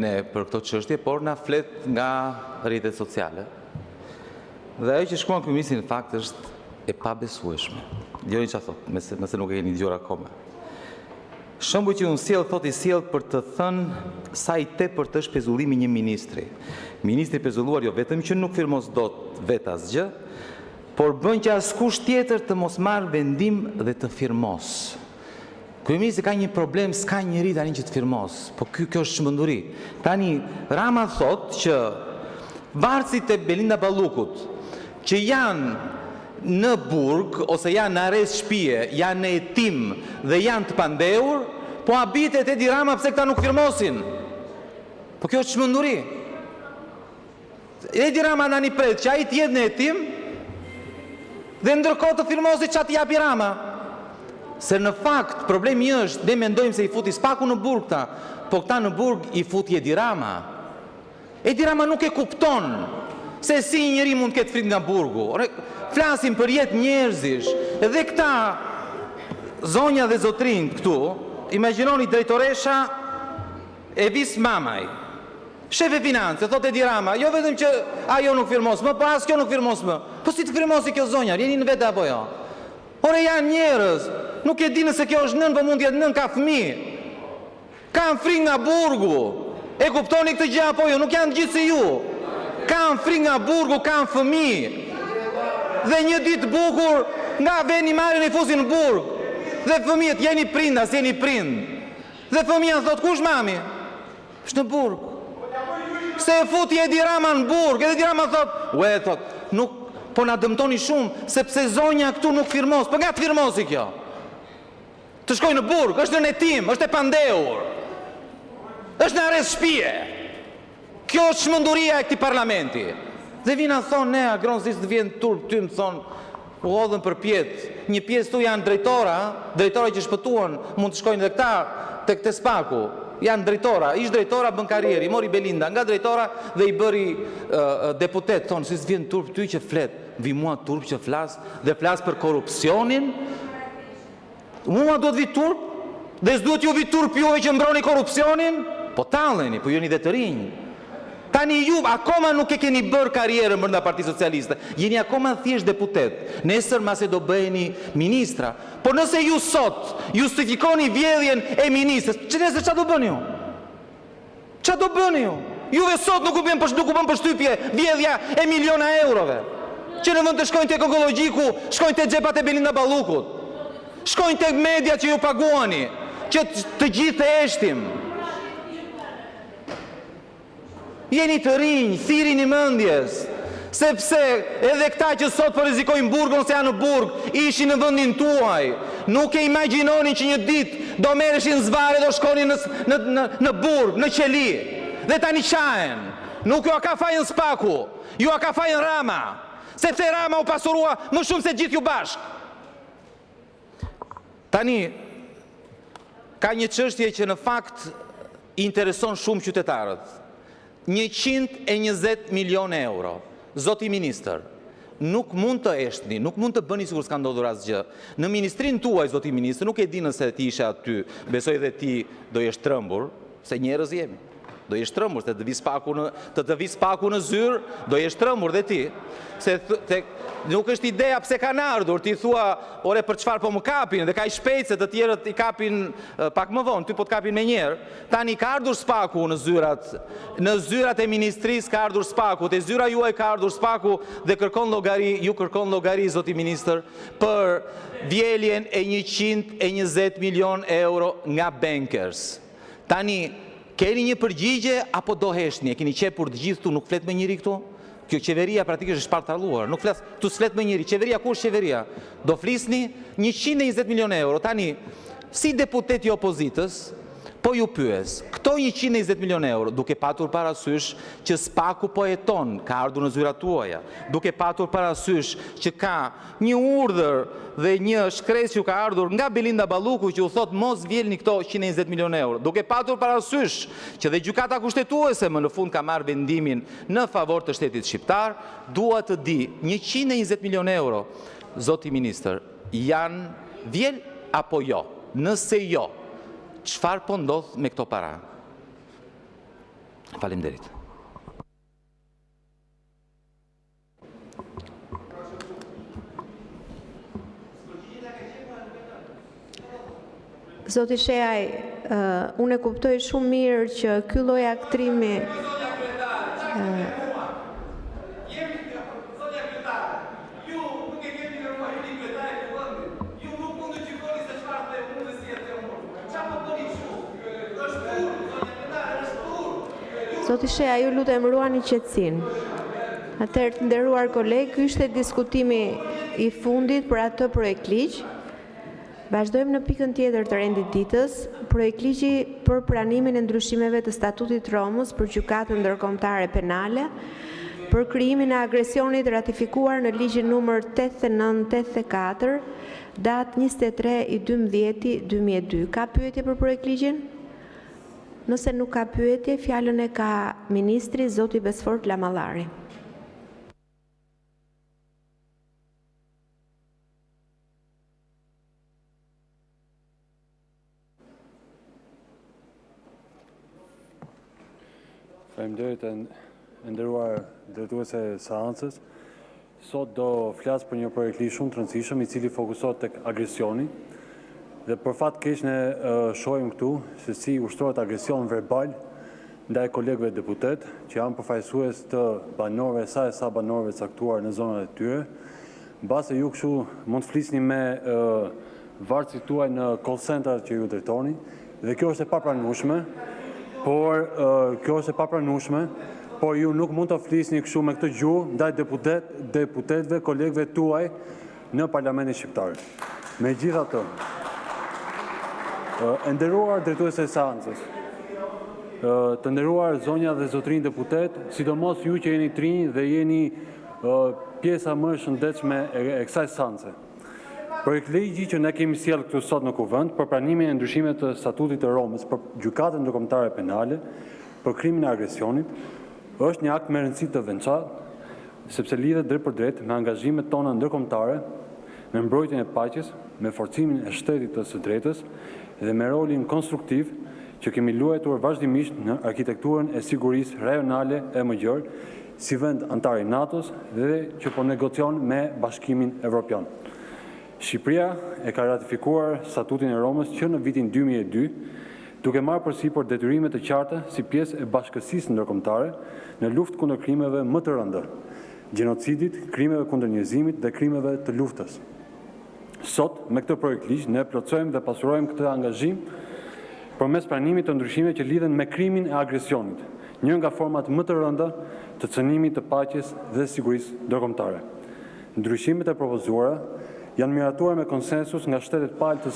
Ne për këto çështje, por na flet nga rrjetet sociale. Dhe ajo që shkruan kryeministri në fakt është e pabesueshme. Dëgjoni çfarë thotë, nëse, nëse nuk e keni dëgjuar akoma. Shembujt që unë sjell, thotë i sjell për të thënë sa i tepërt është pezullimi i një ministri. Ministri i pezulluar jo vetëm që nuk firmos dot vetë asgjë, por bën që askush tjetër të mos marrë vendim dhe të firmosë. Kryeministri ka një problem, s'ka njeri tani që të firmosë. Po ky kjo është çmenduri. Tani Rama thotë që vartësit e Belinda Ballukut që janë në burg ose janë në arrest shtëpie, janë në hetim dhe janë të pandehur, po habitet Edi Rama pse këta nuk firmosin. Po kjo është çmenduri. Edi Rama tani pret që ai të jetë në hetim dhe ndërkohë të firmosi ça t'i japi Rama. Se në fakt problemi është, ne mendojmë se i futi SPAK-u në burg këta, po këta në burg i futi Edi Rama. Edi Rama nuk e kupton se si një njeri mund të ketë frikë nga burgu. Ore, flasim për jetë njerëzish. Dhe këta zonja dhe zotërinj këtu, imagjinoni drejtoresha Evis Mamaj, shefe finance, thotë Edi Rama, jo vetëm që ajo nuk firmos më, po as kjo nuk firmos më. Po si të firmosi kjo zonja, jeni në vete apo jo? Ore janë njerëz, nuk e di nëse kjo është nënë, po mund të jetë nënë, ka fëmijë. Kanë frikë nga burgu. E kuptoni këtë gjë apo jo? Nuk janë gjithë si ju. Kanë frikë nga burgu, kanë fëmijë. Dhe një ditë të bukur nga veni marrin i fusin në burg. Dhe fëmijët jeni prind, as jeni prind. Dhe fëmija thotë, kush mami? Është në burg. Se e futi Edi Rama në burg, edhe Edi Rama thotë, ue, thotë, nuk po na dëmtoni shumë, sepse zonja këtu nuk firmos. Po nga të firmosi kjo? Të shkojë në burg, është në hetim, është e pandehur. Është në arrest shtëpie. Kjo është çmenduria e këtij parlamenti. Dhe vijnë na thonë ne, Agron, si s'të vjen turp ty, më thonë, u hodhën përpjetë. Një pjesë këtu janë drejtora, drejtora që shpëtuan, mund të shkojnë dhe këta tek te SPAK-u. Janë drejtora, ish drejtora bën karrierë, i mori Belinda nga drejtora dhe i bëri uh, deputet. Thonë, si s'vjen turp ty që flet, vjen mua turp që flas dhe flas për korrupsionin. Mua duhet vi turp dhe s'duhet ju vi turp juve që mbroni korrupsionin? Po talleni, po ju jeni dhe të rinj. Tani ju akoma nuk e keni bërë karrierën brenda Partisë Socialiste. Jeni akoma thjesht deputet. Nesër mbase do bëheni ministra. Por nëse ju sot justifikoni vjedhjen e ministres, që nesër çfarë do bëni ju? Ça do bëni ju? Juve sot nuk u bën nuk u bën përshtypje vjedhja e miliona eurove. Që në vend të shkojnë tek onkologjiku, shkojnë te xhepat e Belinda Ballukut. Shkojnë tek media që ju paguani, që të gjithë të heshtim. Jeni të rinj, thirrini mendjes, sepse edhe këta që sot po rrezikojnë burgun ose janë në burg, ishin në vendin tuaj. Nuk e imagjinonin që një ditë do merreshin zvarrë e do shkonin në në në në burg, në qeli. Dhe tani qahen. Nuk jua ka fajin SPAK-u, jua ka fajin Rama, sepse Rama u pasurua më shumë se gjithë ju bashkë. Tani ka një çështje që në fakt intereson shumë qytetarët. 120 milionë euro. Zoti ministër, nuk mund të heshtni, nuk mund të bëni sikur s'ka ndodhur asgjë. Në ministrinë tuaj, zoti ministër, nuk e di nëse ti ishe aty, besoj dhe ti do jesh trembur, se njerëz jemi. Do jesh trembur se të vi SPAK-u në të të vi SPAK-u në zyrë, do jesh trembur dhe ti. Se te, nuk është ideja pse kanë ardhur, ti thua, ore për çfarë po më kapin dhe kaq shpejt se të tjerët i kapin pak më vonë, ty po të kapin menjëherë. Tani ka ardhur SPAK-u në zyrat, në zyrat e ministrisë ka ardhur SPAK-u, te zyra juaj ka ardhur SPAK-u dhe kërkon llogari, ju kërkon llogari zoti ministër për vjeljen e 120 milion euro nga Bankers. Tani keni një përgjigje apo do heshtni? E keni qepur të gjithë këtu, nuk flet më njeri këtu? Kjo qeveria praktikisht është shpartalluar, nuk flas, këtu s'flet më njeri. Qeveria ku është qeveria? Do flisni 120 milionë euro. Tani, si deputet i opozitës, po ju pyes, këto 120 milionë euro, duke patur parasysh që SPAK-u po heton, ka ardhur në zyrat tuaja, duke patur parasysh që ka një urdhër dhe një shkresë që ju ka ardhur nga Belinda Balluku që u thotë mos vjelni këto 120 milionë euro, duke patur parasysh që dhe Gjykata Kushtetuese më në fund ka marrë vendimin në favor të shtetit shqiptar, dua të di 120 milionë euro, zoti ministër, janë vjel apo jo? Nëse jo, çfarë po ndodh me këto para? Faleminderit! Zoti Shehaj, unë e kuptoj shumë mirë që ky lloj aktrimi... Zoti Shehaj, ju lutem, ruani qetësinë! Atëherë, të nderuar kolegë, ky ishte diskutimi i fundit për atë projektligj. Vazhdojmë me pikën tjetër të rendit të ditës, projektligji “Për pranimin e ndryshimeve të Statutit të Romës për Gjykatën Ndërkombëtare Penale për krimin e agresionit, ratifikuar në ligjin nr. 8984, datë 23.12.2002”. Ka pyetje për projektligjin? Nëse nuk ka pyetje, fjalën e ka ministri, zoti Besfort Lamallari. Faleminderit, e nderuar drejtuese e seancës! Sot do të flas për një projektligj shumë të rëndësishëm, i cili fokusohet tek agresioni. Për fat të keq, ne shohim këtu se si ushtrohet agresion verbal ndaj kolegëve deputetë, që janë përfaqësues të banorëve, sa e sa banorëve të caktuar në zonat e tyre. Mbase ju kështu mund të flisni me vartësit tuaj në call center-at që ju drejtoni, dhe kjo është e papranueshme, por kjo është e papranueshme, por ju nuk mund të flisni kështu, me këtë gjuhë, ndaj deputetëve, kolegëve tuaj në Parlamentin shqiptar. Megjithatë, e nderuar drejtuese e seancës, Të nderuara zonja dhe zotërinj deputetë, sidomos ju që jeni të rinj dhe jeni pjesa më e shëndetshme e kësaj seance, Projektligji që ne kemi sjellë këtu sot në Kuvend “Për pranimin e ndryshimeve të Statutit të Romës për Gjykatën Ndërkombëtare Penale për krimin e agresionit” është një akt me rëndësi të veçantë, sepse lidhet drejtpërdrejt me angazhimet tona ndërkombëtare, me mbrojtjen e paqes, me forcimin e shtetit të së drejtës dhe me rolin konstruktiv që kemi luajtur vazhdimisht në arkitekturën e sigurisë rajonale e më gjerë, si vend anëtar i NATO-s dhe që po negocion me Bashkimin Europian. Shqipëria e ka ratifikuar Statutin e Romës që në vitin 2002, duke marrë përsipër detyrime të qarta si pjesë e bashkësisë ndërkombëtare në luftën kundër krimeve më të rënda, gjenocidit, krimeve kundër njerëzimit dhe krimeve të luftës. Sot, me këtë projektligj, ne plotësojmë dhe pasurojmë këtë angazhim përmes pranimit të ndryshimeve që lidhen me krimin e agresionit, një nga format më të rënda të cenimit të paqes dhe sigurisë ndërkombëtare. Ndryshimet e propozuara janë miratuar me konsensus nga shtetet palë të